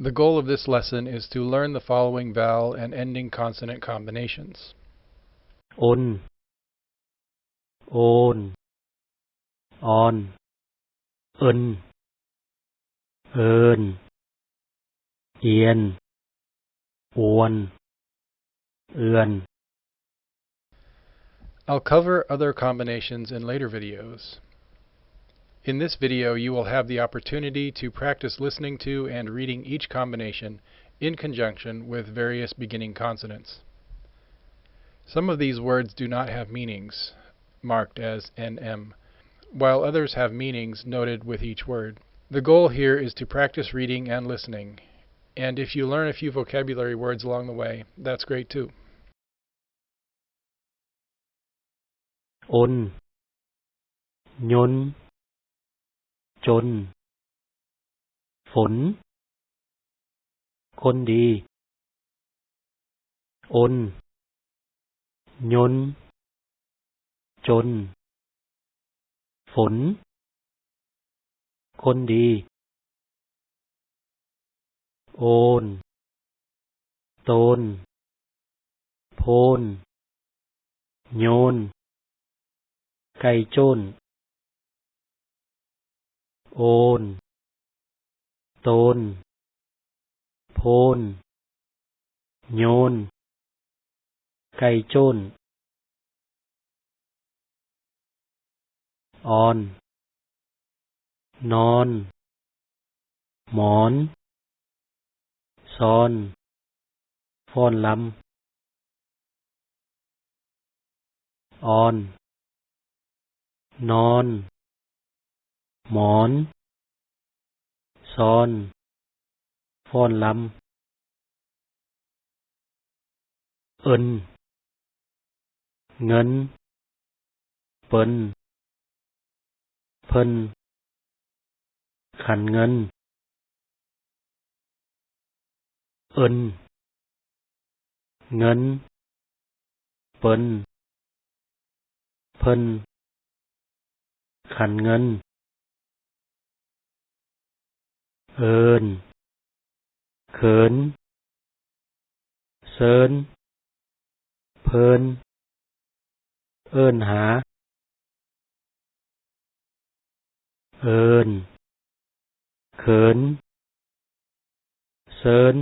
The goal of this lesson is to learn the following vowel and ending consonant combinations. ອົນ ໂອນ ອອນ ເອິນ ເອີນ ອຽນ ອວນ ເອືອນ. I'll cover other combinations in later videos. In this video, you will have the opportunity to practice listening to and reading each combination in conjunction with various beginning consonants. Some of these words do not have meanings marked as N M, while others have meanings noted with each word. The goal here is to practice reading and listening, and if you learn a few vocabulary words along the way, that's great too. ອົນ ຍົນ ຈົນ ຝົນ ຄົນດີ. ອົນ ຍົນ ຈົນ ຝົນ ຄົນດີ. ໂອນ ໂຕນ ໂພນ ໂຍນ ໄກ່ໂຈ້ນ. ໂອນ ໂຕນ ໂພນ ໂຍນ ໄກ່ໂຈ້ນ. ອອນ ນອນ ໝອນ ຊອນ ຟ້ອນລຳ. ອອນ ນອນ ໝອນ ຊອນ ຟ້ອນລຳ. ເອິນ ເງິນ ເປິນ ເພິ່ນ ຂັນເງິນ. ເອິນ ເງິນ ເປິນ ເພິ່ນ ຂັນເງິນ. ເອີນ ເຂີນ ເຊີນ ເພີ່ນ ເອີ້ນຫາ. ເອີນ ເຂີນ ເຊີນ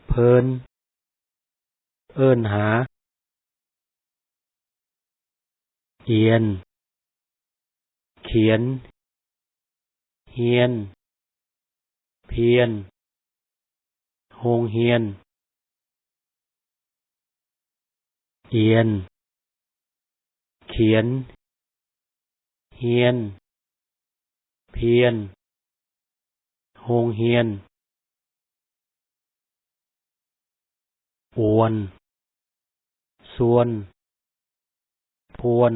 ເພີ່ນ ເອີ້ນຫາ. ອຽນ ຂຽນ ຮຽນ ພຽນ ໂຮງຮຽນ. ອຽນ ຂຽນ ຮຽນ ພຽນ ໂຮງຮຽນ. ອວນ ຊວນ ພວນ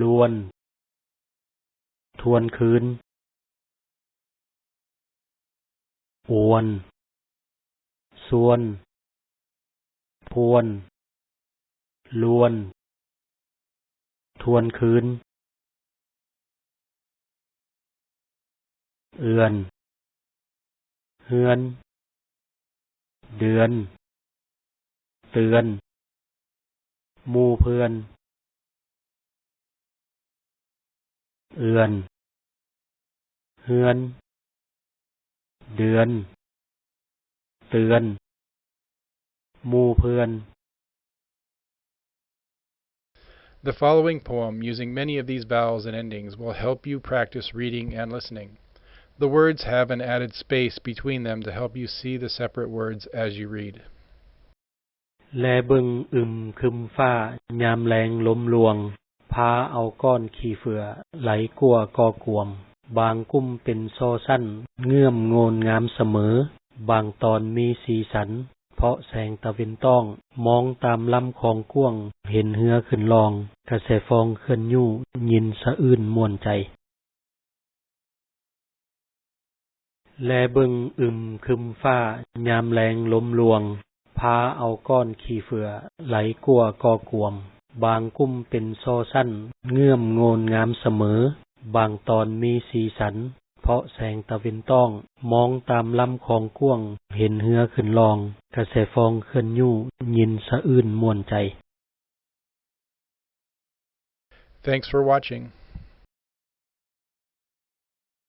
ລວນ ທວນຄືນ. ອວນ ຊວນ ພວນ ລວນ ທວນຄືນ. ເອືອນ ເຮືອນ ເດືອນ ເຕືອນ ໝູ່ເພື່ອນ. ເອືອນ ເຮືອນ ເດືອນ ເຕືອນ ໝູ່ເພື່ອນ. The following poem, using many of these vowels and endings, will help you practice reading and listening. The words have an added space between them to help you see the separate words as you read. ແລເບິ່ງອຶມຄຶມຟ້າ ຍາມແລງລົມລວງ ພາເອົາກ້ອນຂີ້ເຝືອ ໄຫຼກວາກໍກວມ ບາງກຸ່ມເປັນສໍຊັ້ນ ເງື່ອມໂງ່ນງາມສະເໝີ ບາງຕອນມີສີສັນ ເພາະແສງຕາເວັນຕ້ອງ ມອງຕາມລຳຄອງກວ້າງ ເຫັນເຮືອຂຶ້ນລ່ອງ ກະແສຟອງເຄື່ອນຍູ້ ຍິນສະອື້ນມ່ວນໃຈ. ແລເບິ່ງອຶມຄຶມຟ້າ ຍາມແລງລົມລວງ ພາເອົາກ້ອນຂີ້ເຝືອ ໄຫຼກວາກໍກວມ ບາງກຸ່ມເປັນສໍຊັ້ນ ເງື່ອມໂງ່ນງາມສະເໝີ ບາງຕອນມີສີສັນ ເພ ພາະແສງຕາເວັນຕ້ອງ ມອງຕາມລຳຂອງກວ້າງ ເຫັນເຮືອຂຶ້ນລ່ອງ ກະແສຟອງເຄື່ອນຍູ້ ຍິນສະອື່ນມ່ວນໃຈ. Thanks for watching.